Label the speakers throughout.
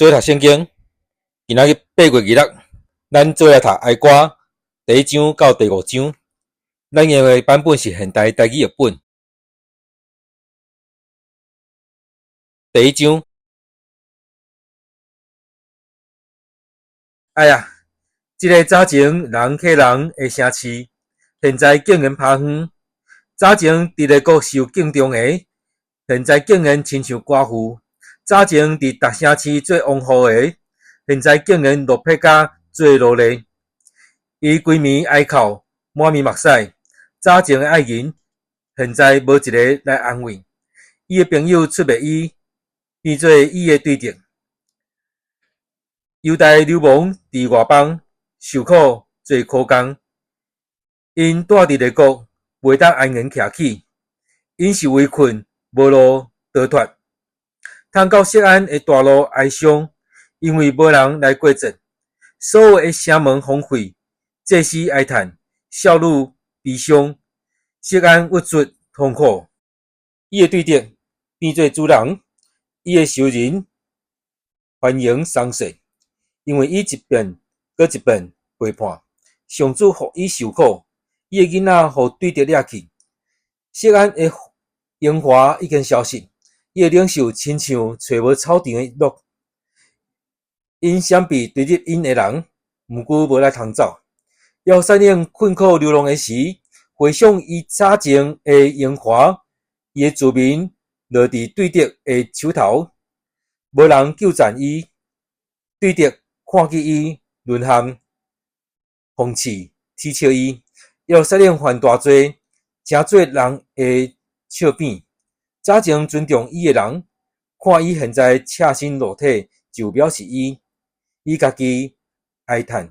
Speaker 1: 做伙讀聖經，今仔日8月26，咱做伙來讀哀歌第一章到第五章。咱用的版本是現代台語譯本。第一章，哎呀，這个早前人客人的城市，現在竟然拋荒；早前佇列國受敬重的，現在竟然親像寡婦。早前佇逐城市做王后的，現在竟然落魄甲做奴隸。伊規暝哀哭，滿面目屎。早前的愛人，現在無一个來安慰。伊的朋友出賣伊，變做伊的對敵。猶大流亡佇外邦，受苦做苦工。𪜶蹛佇列國，袂當安閒徛起。𪜶受圍困，無路逃脫。通到錫安的大路哀傷，因為無人來過節。所有的城門荒廢，祭司哀嘆，少女悲傷，錫安鬱卒痛苦。伊的對敵變做主人，伊的仇人繁榮喪勢，因為伊一遍閣一遍背叛，上主予伊受苦，伊的囡仔予對敵掠去。錫安的榮華已經消失。伊的領袖親像揣無草場的鹿，𪜶閃避追入𪜶的人，毋過無力通走。耶路撒冷困苦流浪的時，回想伊早前的榮華，伊的子民落佇對敵的手頭，無人救濟伊。對敵看見伊淪陷，諷刺恥笑伊。耶路撒冷犯大罪，成做人的笑柄。早前尊重伊的人，看伊現在赤身露體，就藐視伊。伊家己哀嘆、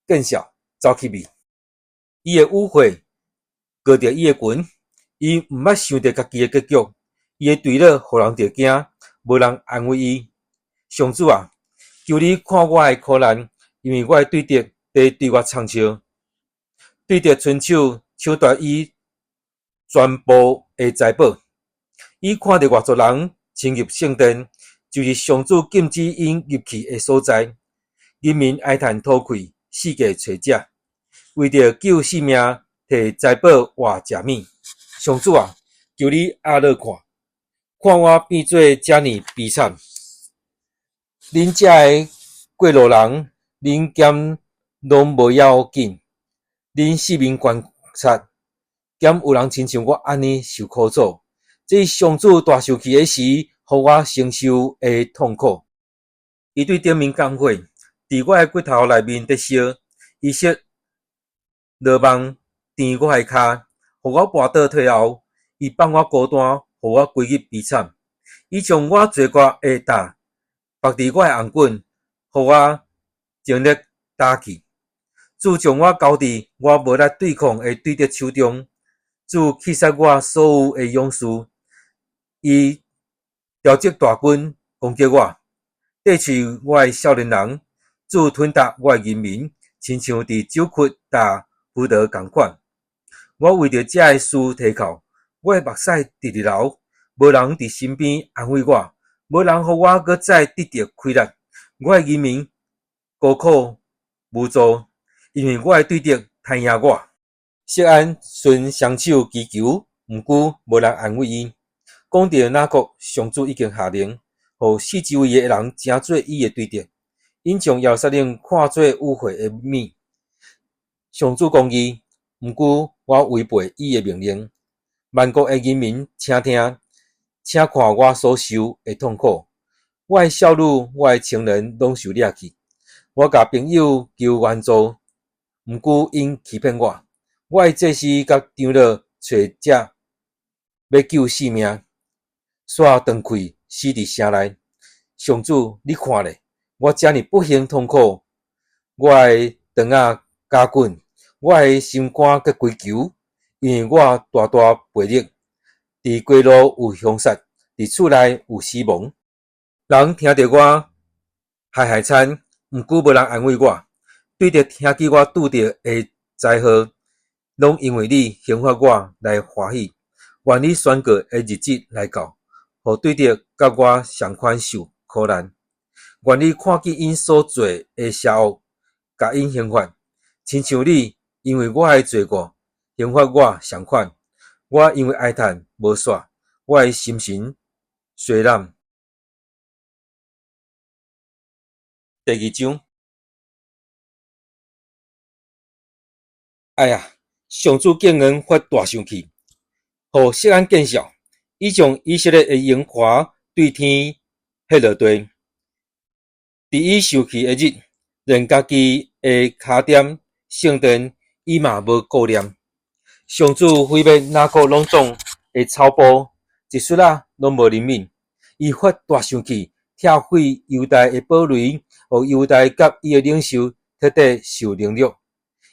Speaker 1: 見笑、走去味。伊的污穢蓋著伊的裙，伊毋捌想著家己的結局。伊的墜落予人著驚，無人安慰伊。上主啊，求你看我的苦難，因為我的對敵佇對我讖笑。對敵伸手搶奪伊全部的財寶。伊看著外族人侵入聖殿，就是上主禁止𪜶入去的所在。人民哀嘆塗氣，四界揣食，為著救性命，提財寶換食物。上主啊，求你壓落看，看我變做遮爾悲慘。恁遮的過路人，恁敢攏無要緊？恁四面觀察，敢有人親像我按呢受苦楚？這是上主大受氣的時，予我承受的痛苦。伊對頂面降火，佇我的骨頭內面咧燒。伊設羅網纏我的跤，予我跋倒退後。伊放我孤單，予我歸入悲慘。伊將我罪過的擔縛佇我的頷頸，予我精力焦去。主將我交佇我無力對抗的對敵手中。主擊殺我所有的勇士。伊調集大軍攻擊我，奪取我的少年人。主吞噬我的人民，親像佇酒窟踏葡萄仝款。我為著這个事啼哭，我的目屎直直流，無人佇身邊安慰我，無人予我閣再得著氣力。我的人民孤苦無助，因為我的對敵刣贏我。錫安伸雙手祈求，毋過無人安慰伊。講著哪國，上主已經下令，予四周圍的人成做伊的對敵，𪜶將耶路撒冷看做污穢的物。上主公義，毋過我違背伊的命令。萬國的人民，請聽，請看我所受的痛苦。我的少女，我的青年，攏受掠去。我共朋友求援助，毋過𪜶欺騙我。我的祭司佮長老揣食欲救性命，煞斷氣死佇城內。上主，你看咧，我遮爾不幸痛苦，我的腸仔絞緊，我的心肝閣歸球，因為我大大背逆。佇街路有兇殺，佇厝內有死亡。人聽著我害害慘，毋過無人安慰我。對敵聽見我拄著的災禍，攏因為你刑罰我來歡喜。願你宣告的日子來到，予對敵佮我仝款受苦難。願你看見𪜶所做的邪惡，共𪜶刑罰，親像你因為我的罪過，刑罰我相款。我因為哀嘆無煞，我的心神衰懶。第二章，哎呀！上主竟然發大生氣，予錫安見笑，伊將以色列的榮華對天彼落地。佇伊受氣的日，連家己的跤墊聖殿，伊嘛無顧念。上主毀滅哪國攏總的草埔，一屑仔攏無憐憫。伊發大生氣，拆毀猶大的堡壘，予猶大佮伊的領袖徹底受凌辱。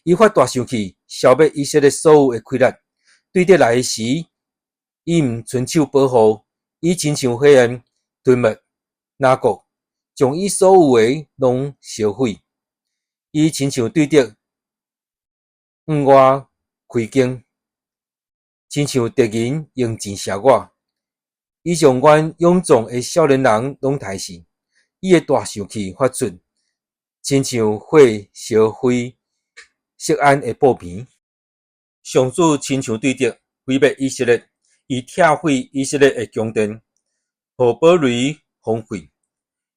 Speaker 1: 伊發大生氣，消滅以色列所有的氣力。對敵來時，伊毋伸手保護，伊親像火焰吞沒哪國，將伊所有的攏燒毀。伊親像對敵向我開弓，親像敵人用箭射我。伊將阮勇壯的少年人攏刣死。伊的大生氣發出，親像火燒毀錫安的布棚。上主親像對敵毀滅以色列，伊拆毀以色列的宮殿，予堡壘荒廢。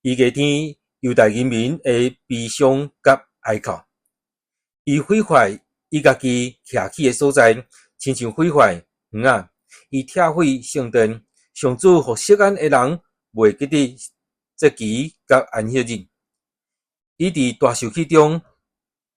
Speaker 1: 伊諦聽猶大人民的悲傷佮哀哭。伊毀壞伊家己徛起的所在，親像毀壞園仔。伊拆毀聖殿，上主予錫安的人袂記得節期佮安息日。伊佇大受氣中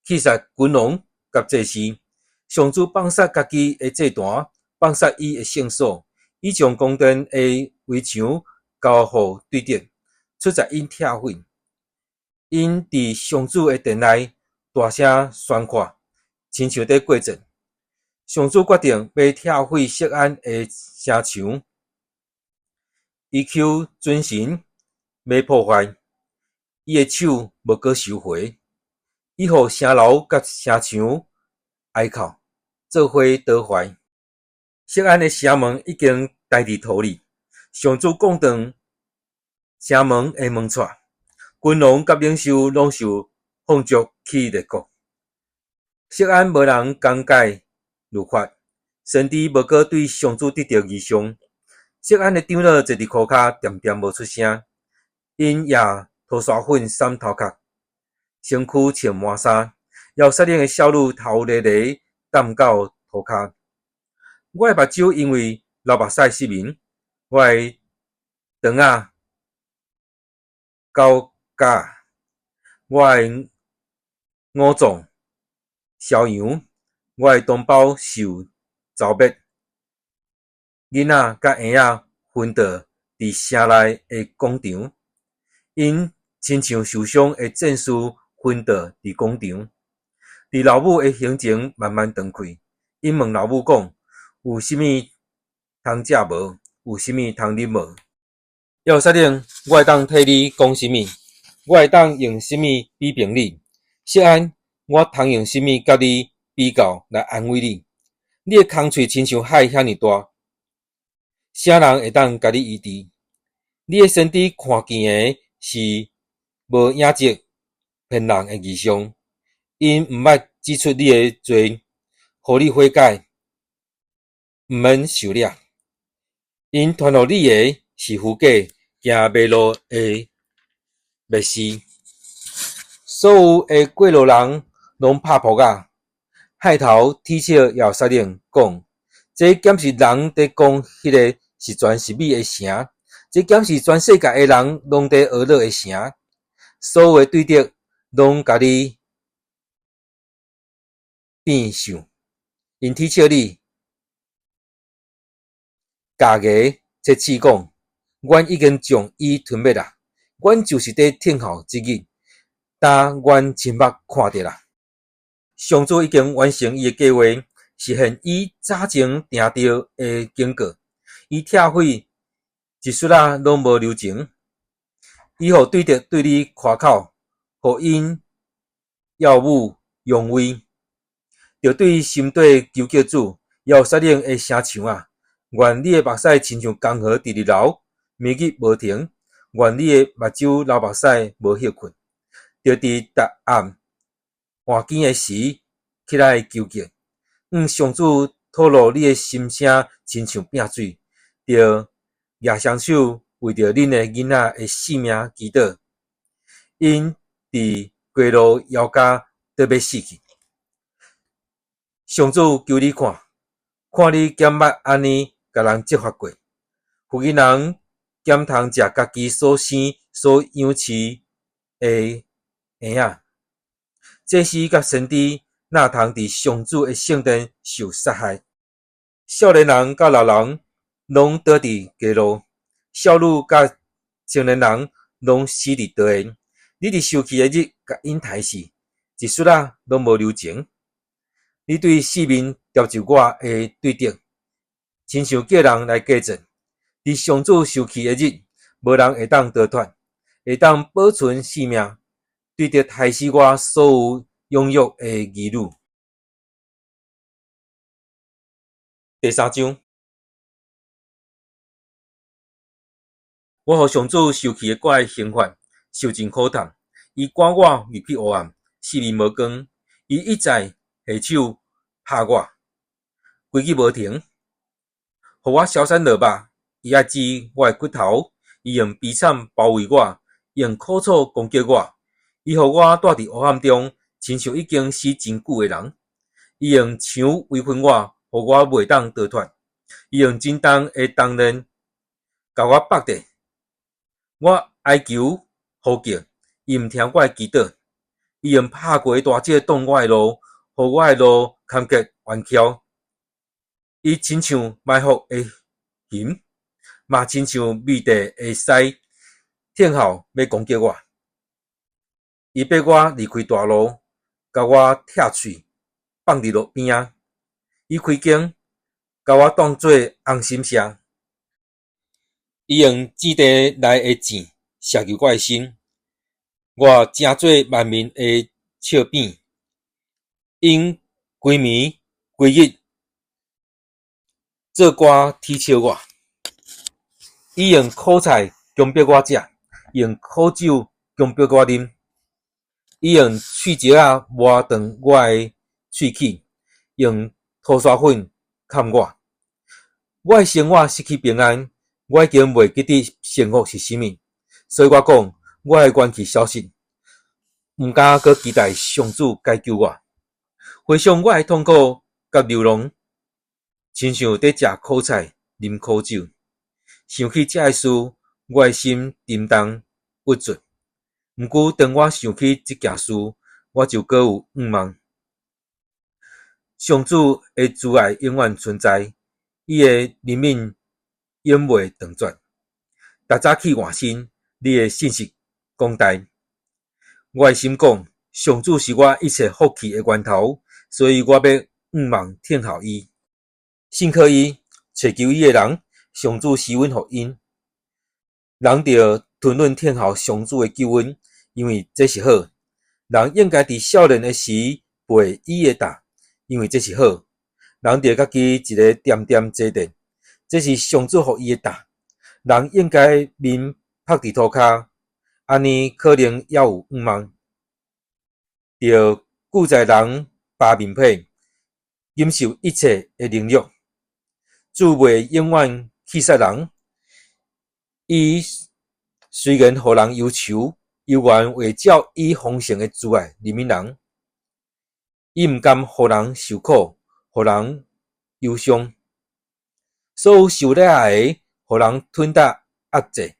Speaker 1: 棄殺君王佮祭司。上主放殺家己的祭壇，放殺伊的聖所。伊將宮殿的圍牆交予對敵，出在𪜶拆毀。𪜶佇上主的殿內大聲宣喊，親像佇過節。上主決定欲拆毀錫安的城牆，伊求準繩欲破壞，伊的手無閣收回。伊予城樓佮城牆哀哭，做伙倒壞。錫安的城門已經待佇塗裡，上主降斷城門的門掣，君王佮領袖攏受放逐去列國。錫安無人講解律法，先知無閣對上主得著異象。錫安的長老坐佇箍跤，恬恬無出聲。𪜶額塗沙粉捎頭殼，身軀穿麻衫。耶路撒冷的少女頭犁犁澹到塗跤。我的目睭因為流目屎失明，我的腸仔絞絞，我的五臟消揚，我的同胞受蹂躪，囡仔佮嬰仔昏倒佇城內的廣場，𪜶親像受傷的戰士昏倒佇廣場。佇老母的胸前慢慢斷開，𪜶問老母講：有啥物通食無？有啥物通啉無？耶路撒冷，我會當替你講啥物？我會當用啥物比並你？錫安，我通用啥物佮你比較來安慰你？你的空喙親像海遐爾大，啥人會當共你醫治？你的先知看見的是無影跡騙人的異象。𪜶毋捌指出你的罪，予你悔改，毋免受掠。𪜶傳予你的是虛假，行迷路的默示。所有的過路人攏拍噗仔，害頭恥笑耶路撒冷，講：這敢是人佇講彼个十全十美的城？這敢是全世界的人攏佇呵咾的城？所有的對敵攏共你變相，𪜶恥笑你，咬牙切齒講：阮已經將伊吞滅啦！阮就是佇等候這日，焦阮親目看著啦。上主已經完成伊的計劃，實現伊早前定著的警告。伊拆毀一屑仔攏無留情，伊予對敵對你誇口，予𪜶耀武揚威。著對心底求叫主，耶路撒冷的城牆啊！願你的目屎親像江河直直流，暝日無停。願你的目睭流目屎無歇睏，著佇逐暗換更的時起來求告。向上主吐露你的心聲，親像拚水，著舉雙手為著恁的囡仔的性命祈禱。𪜶佇街路枵甲倒欲死去。上主求你看，看你敢捌按呢共人責罰過？婦人人敢通食家己所生所養飼的嬰仔？祭司佮先知哪通佇上主的聖殿受殺害？少年人佮老人攏倒佇街路，少女佮青年人攏死佇刀下。你佇受氣的日，共𪜶刣死，一絲仔攏無留情。你對四面牢住我的對敵，親像叫人來計算。佇上主受氣的日，無人會當逃脫，會當保存性命。對敵刣死我所有養育的兒女。第三章，我予上主受氣的我的刑罰，受盡苦痛。伊趕我入去黑暗，四面無光。伊一再下手拍我，規日無停，予我消散落肉。伊壓制我的骨頭，伊用悲慘包圍我，用苦楚攻擊我。伊予我蹛佇黑暗中，親像已經死真久的人。伊用牆圍困我，予我袂當逃脫。伊用真重的重擔共我縛著。我哀求呼叫，伊毋聽我的祈禱。伊用拍過的大石擋我的路，予我的路坎坷彎曲。伊親像埋伏的熊，嘛親像覓地的獅，聽候欲攻擊我。伊逼我離開大路，共我拆喙，放佇路邊仔。伊開弓，共我當做紅心射。伊用箭地內的箭射入我的心，我成做萬民的笑柄。𪜶規暝規日做歌恥笑我。伊用苦菜強迫我食，用苦酒強迫我啉。伊用喙石仔磨斷我的喙齒，用塗沙粉崁我。我的生活失去平安，我已經袂記得幸福是啥物，所以我講，我的元氣消失，毋敢閣期待上主解救我。回想我的痛苦佮流浪，親像佇食苦菜、啉苦酒。想起這个事，我的心沉重鬱卒。毋過當我想起這件事，我就閣有向望。上主的慈愛永遠存在，伊的憐憫永袂斷絕。逐早起換新，你的信實廣大。我的心講，上主是我一切福氣的源頭，所以我欲向望聽候伊，信靠伊，揣求伊的人，上主施恩予𪜶。人著吞忍聽候上主的救恩，因為這是好。人應該佇少年的時背伊的擔，因為這是好。人著家己一个恬恬坐著，這是上主予伊的擔。人應該面曝佇塗跤，按呢可能猶有向望。著久在人扒面皮，忍受一切的凌辱。主袂永遠棄殺人，伊雖然予人憂愁，猶原會照伊豐盛的慈愛憐憫人。伊毋甘予人受苦，予人憂傷。所有受掠的，予人吞呾壓制，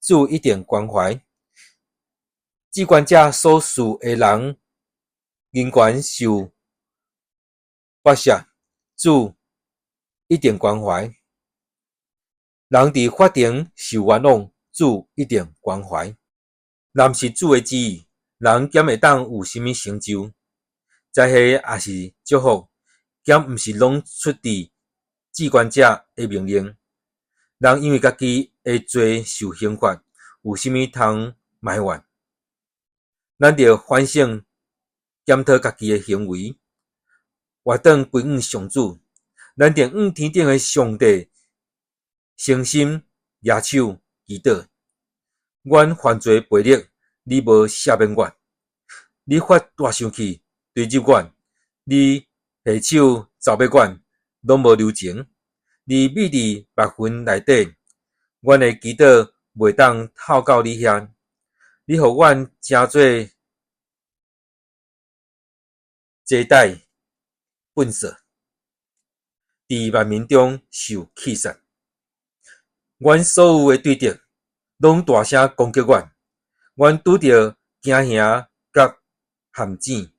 Speaker 1: 主一定關懷。至懸者所賜的人，人權受剝削，主一定關懷。人佇法庭受冤枉，主一定關懷。若毋是主的旨意，人敢會當有啥物成就？災禍抑是祝福，敢毋是攏出自至懸者的命令？人因為家己的罪受刑罰，有啥物通埋怨？咱著反省檢討家己的行為，回轉歸向上主。咱著向天頂的上帝誠心舉手祈禱。阮犯罪悖逆，你無赦免阮。你發大生氣追入阮，你下手咒罵阮，攏無留情。你覕佇密雲內底，阮的祈禱袂當透到你遐。你予阮成做鞋帶糞掃，佇萬民中受棄殺。阮所有的對敵攏大聲攻擊阮，阮拄著驚嚇佮陷阱，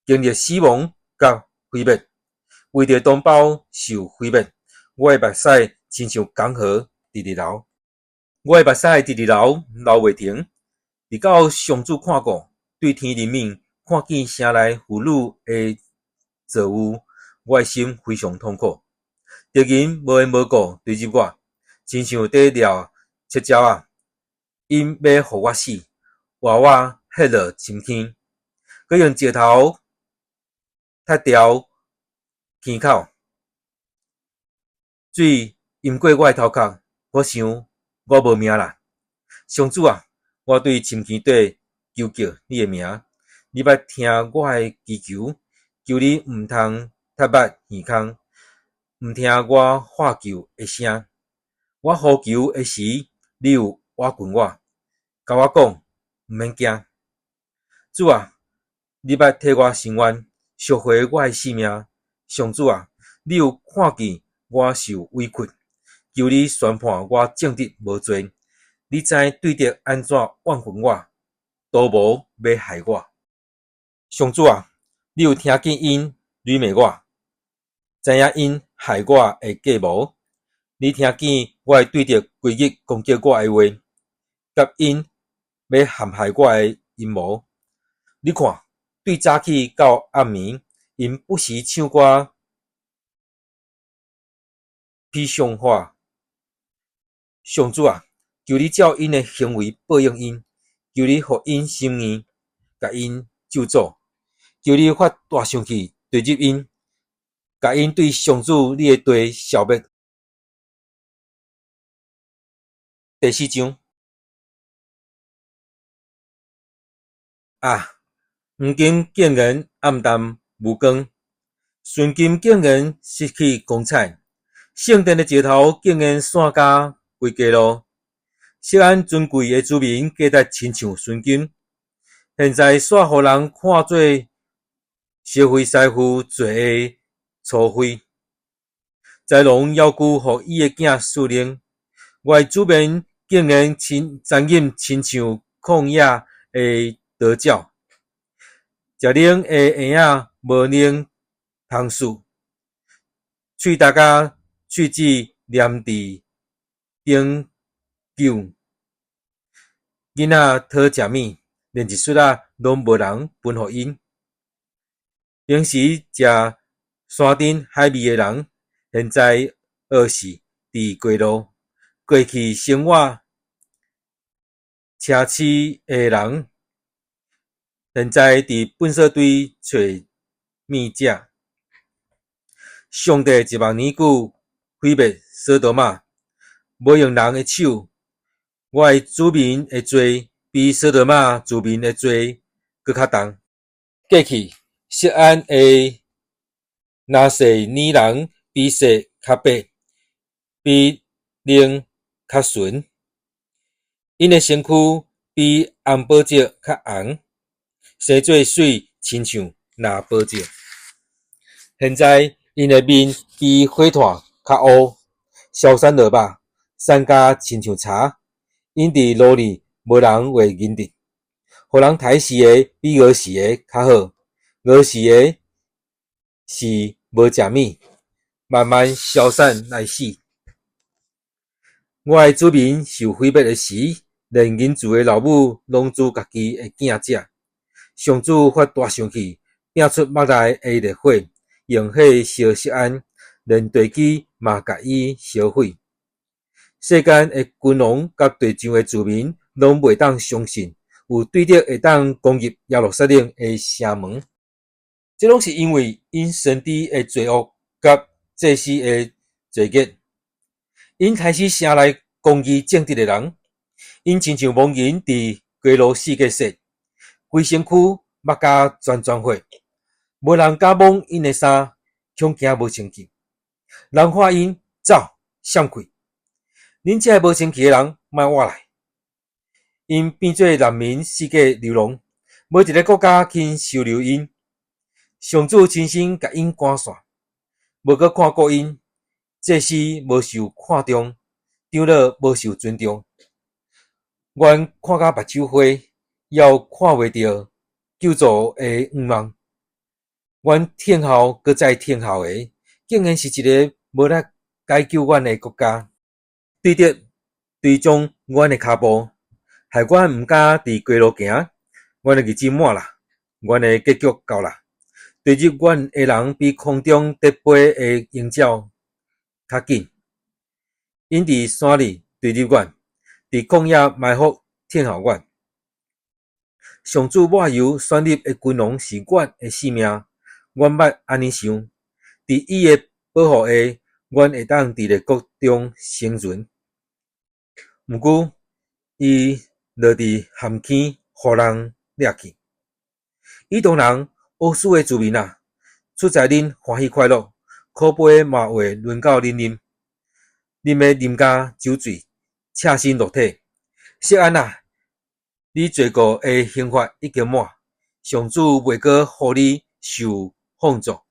Speaker 1: 經歷死亡佮毀滅，為著同胞受毀滅。我的目屎親像江河直直流，我的目屎直直流，流袂停。直到上主看顧，對天憐憫，看見城內婦女的遭遇，我的心非常痛苦。敵人無緣無故追入我，親像佇掠七鳥仔，𪜶欲予我死，活我陷落深坑，閣用石頭踢掉坑口，水淹過我的頭殼，我想我無命啦。上主啊，我對深坑底求叫你的名，你捌聽我的祈求，求你毋通踢目耳空，毋聽我喊求的聲。我呼求的時，你有倚近我，共我講，毋免驚。主啊，你捌替我伸冤，贖回我的性命。上主啊，你有看見我受委屈，求你宣判我正直無罪。你知對敵按怎怨恨我，圖謀欲害我。上主啊，你有聽見𪜶辱罵我，知影𪜶害我的計謀。你聽見我的對敵規日攻擊我的話，佮𪜶欲陷害我的陰謀。你看，對早起到暗暝，𪜶不時唱歌鄙笑我。上主啊，求你照𪜶的行為報應𪜶，求你予𪜶心硬，共𪜶咒詛。求你發大生氣追入𪜶，共𪜶對上主你的地消滅。第四章啊，黃金竟然暗淡無光，純金竟然失去光彩，聖殿的石頭竟然散甲規家路。錫安尊貴的子民價值親像純金，現在煞予人看做燒灰師傅做的粗灰。豺狼猶舊予伊的囝試奶，我的子民竟然親殘忍親像曠野的跺鳥，食奶的嬰仔無能通啜，喙焦甲喙舌黏佇頂臼。囡仔討食物，連一屑仔攏無人分予𪜶。平時食山珍海味的人，現在餓死佇街路。過去生活奢侈的人，現在佇糞埽堆揣物食。上帝一萬年久毀滅索多瑪，無用人的手。我的子民的罪比索多瑪子民的罪閣較重。過去錫安的拿細耳人比雪較白，比奶較純。𪜶的身軀比紅寶石較紅，生做媠親像藍寶石。現在𪜶的面比火炭較烏，消散落肉，散甲親像柴。𪜶佇路裡無人會認得，予人刣死的比餓死的較好。餓死的是無食物，慢慢消散來死。我的子民受毀滅的時，連仁慈的老母攏煮家己的囝食。上主發大生氣，摒出腹內的烈火，用火燒錫安，連地基嘛共伊燒毀。世間的君王佮地上的子民攏袂當相信，有對敵會當攻入耶路撒冷的城門。這攏是因為𪜶先知的罪惡佮祭司的罪孽。𪜶殺死城內公義正直的人， 𪜶親像亡人佇街路四界踅，規身軀目甲全全血，無人敢摸𪜶的衫，恐驚無清氣。人喊𪜶走，閃開！恁這个無清氣的人，莫倚來！𪜶變做難民四界流浪，無一个國家肯收留𪜶。上主親身共𪜶趕散，無閣看顧𪜶。祭司無受看重，長老無受尊重。阮看甲目睭花，猶看袂著救助的向望。阮等候，閣再等候的，竟然是一个無力解救阮的國家。對敵追蹤阮的跤步，害阮毋敢佇街路行。阮的日子滿啦，阮的結局到啦。追入阮的人比空中佇飛的鷹鳥較緊。𪜶佇山裡追入阮，佇曠野埋伏等候阮。上主抹油選立的君王是阮的性命，阮捌按呢想：佇伊的保護下，阮會當佇列國中生存。毋過，伊落佇陷坑，予人掠去。以東人，烏斯的子民啊，出在恁歡喜快樂，可悲的麻話輪到恁啉，恁欲啉甲酒醉，赤身露體。錫安啊，你罪過的刑罰已經滿，上主袂閣予你受放縱。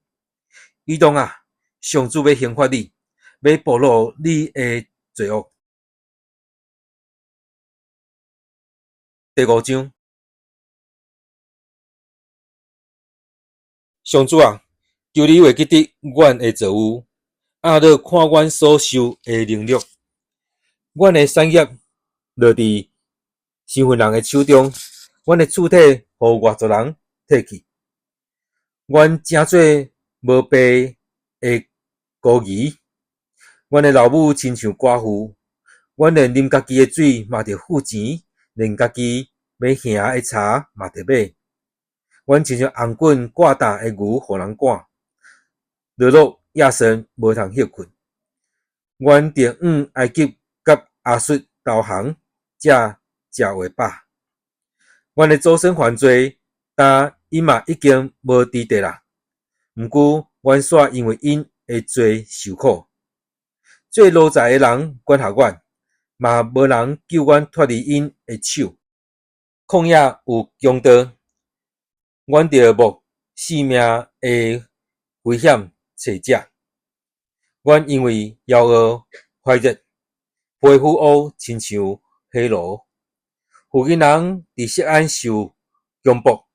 Speaker 1: 以東啊，上主欲刑罰你，欲暴露你的罪惡。第五章，上主啊，求你會記得阮的遭遇，壓落看阮所受的凌辱。阮的產業落佇身份人的手中，阮的厝體予外族人摕去。阮成做無爸的孤兒，阮的老母親像寡婦，阮連啉家己的水嘛著付錢，連家己欲行的柴嘛著買。阮親像頷頸掛擔的牛，予人趕，落落夜深無通歇睏。阮著向埃及佮亞述投降，才食會飽。阮的祖先犯罪，但𪜶嘛已經無佇地啦。毋過，阮煞因為𪜶的罪受苦。做奴才的人管轄阮，嘛無人救阮脫離𪜶的手。曠野有強盜，阮著冒性命的危險揣食。阮因為枵餓發熱，皮膚烏親像火爐。婦人佇錫安受強暴，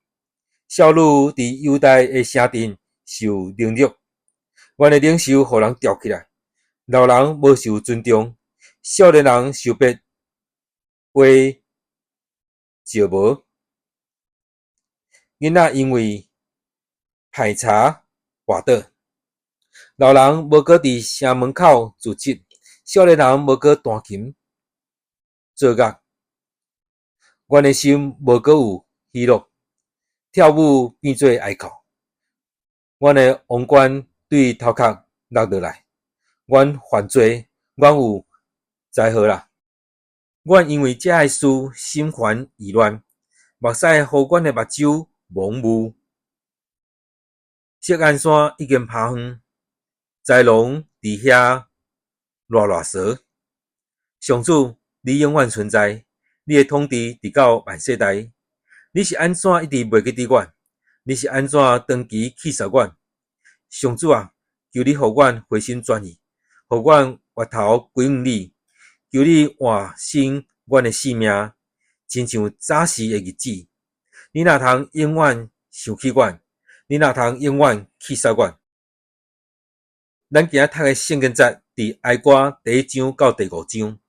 Speaker 1: 少女佇猶大的城鎮受凌辱。阮的領袖予人吊起來，老人無受尊重，少年人受逼畫石磨。囡仔因為歹柴跋倒，老人無閣佇城門口聚集，少年人無閣彈琴作樂。阮的心無閣有喜樂，跳舞變做哀哭。阮的王冠對頭殼落落來，阮犯罪，阮有災禍啦！阮因為這个事心煩意亂，目屎予阮的目睭蒙霧。錫安山已經拋荒，豺狼佇遐賴賴趖。上主，你永遠存在，你的統治直到萬世代。你是按怎一直袂記得阮？你是按怎長期棄殺阮？上主啊，求你予阮回心轉意，予阮回頭歸向你。求你換新阮的性命，親像早時的日子。你若通永遠想起阮？你若通永遠棄殺阮？咱今仔讀的聖經節，佇哀歌第一章到第五章。